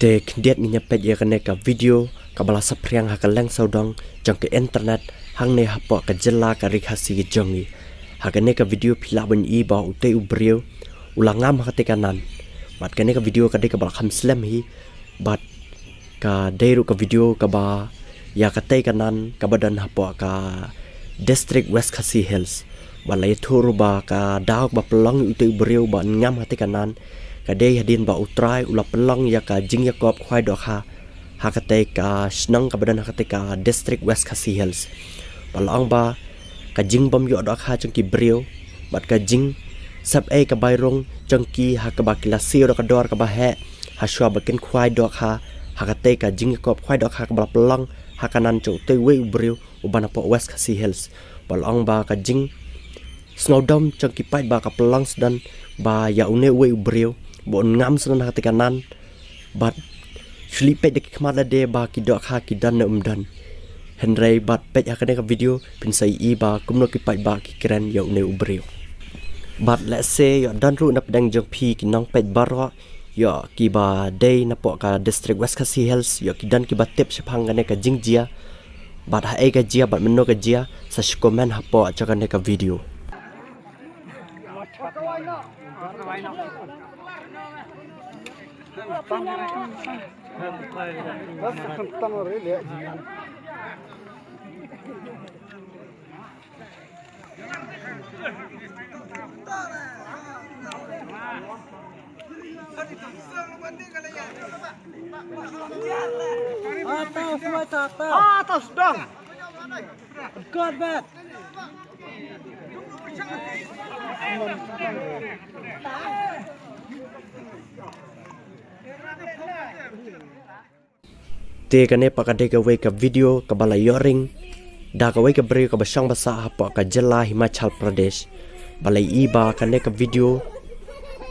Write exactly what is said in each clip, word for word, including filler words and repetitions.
Te khyndiat ngin ïa peit ïa kane ka video kaba la saphriang ha ka leng sawdong jong ka internet hangne hapoh ka jylla ka Ri Khasi ka jong ngi. Ha kane ka video phi lah ban i ba utei u briew u la ngam ha katei ka nan. Bad kane ka video ka dei kaba la kham slem hi, bad ka dei ruh ka video kaba ïa katei ka nan kaba don hapoh ka district West Khasi Hills. Bad la ïathuh ruh ba ka daw ba pynlong ïa utei u briew ba ngam ha katei ka nan ka dei hadien ba u trai u la pynlong ïa ka jingïakop khwai dohkha ha katei ka shnong kaba don ha katei ka district West Khasi Hills. Bad la ong ba ka jingbym ïoh dohkha jong ki briew bad ka jingsep ei ka bai rung jong ki ha kaba ki la siew da ka dor kaba heh ha shuwa ba kin khwai dohkha ha katei ka jingïakop khwai dohkha kaba la pynlong ha ka nan jong utei uwei u briew uba napoh West Khasi Hills. Bad la ong ba ka jingsngewdom jong ki paidbah ka pynlong sdang ba ïa une uwei u briew ba un ngam sdang ha katei ka nan. Bad shu leit peit da ki khmat lade ba ki dohkha ki don ne um don. Hynrei bad peit ha kane ka video phin sa ïohi ba kumno ki paidbah ki kren ïa une u briew. Bad lehse ïoh don ruh na pdeng jong phi ki nongpeit baroh, ïoh kiba dei napoh ka district West Khasi Hills, ïoh ki don kiba tip shaphang kane ka jingjia. Bad haei ka jia bad mynno ka jia, sa shu comment hapoh jong kane ka video. Atas, atas. Atas dong. Good, bad. Te kane pat ka dei kawei ka video kaba la ïoh ring da kawei ka briew kaba shong ba sah hapoh ka jylla Himachal Pradesh. Ba la ïohi ba kane ka video,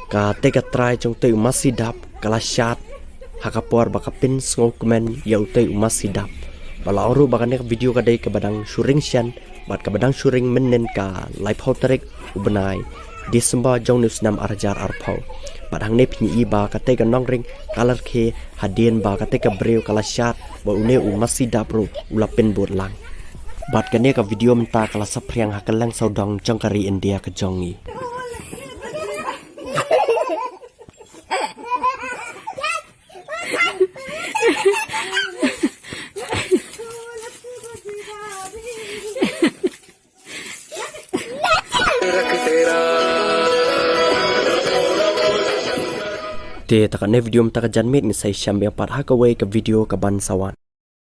katei ka trai jong utei u masi dap ka la shad ha ka por ba ka pynsngewkmen ïa utei u masi dap. Ba la ong ruh ba kane ka video ka dei kaba dang shu ring shen bad kaba dang shu ring mynnin ka laiphew tarik u bnai December jong une u snem ar hajar arphew. Bad hangne phin ïohi ba katei ka nongring ka la rkhie hadien ba katei ka briew ka la shad bad une u masi dap ruh u la pynbud lang. Bad kane ka video mynta ka la saphriang ha ka leng sawdong jong ka ri India ka jong ngi. Te ta kane video mynta ka janmiet ngin sa ïashem biang pat ha kawei ka video kaban sa wan.